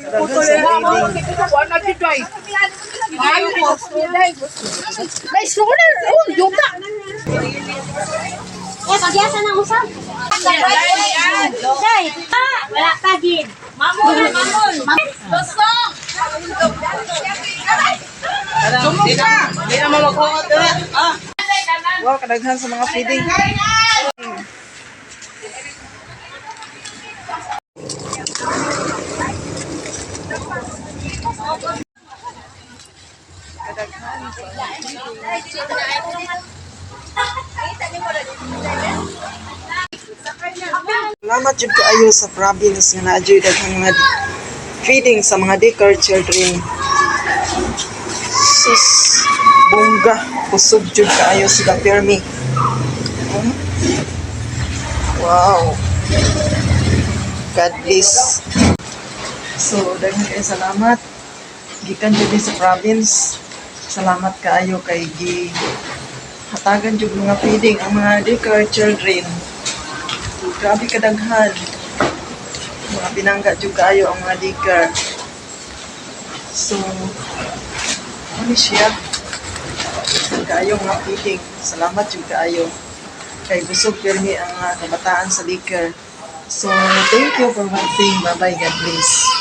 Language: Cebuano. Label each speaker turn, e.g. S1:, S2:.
S1: Daghan sa feeding.
S2: May sooner, oh, yuta.
S3: Eh, pagyasa na usap. Day, ah, wala pa gid. Mamul, mamul. Lusong.
S1: Wow, kadaghan sa mga feeding. Kadaghan sa feeding. Salamat jud kaayo sa province nga naa jud daghang mga feeding sa mga daycare children. Sus, bongga, kusog jud kaayo sila pirmi. Wow. God bless. So, daghan kaayo salamat. Gikan jud ni sa province. Salamat kaayo kay gi hatagan jud mga feeding ang mga daycare children. Grabe kadaghan. Mga binangga jud kaayo ang mga daycare. So, ano siya? Kaayo nga feeding. Salamat jud kaayo. Kay busog pirmi ang mga kabataan sa daycare. So, thank you for watching. Bye-bye. God bless.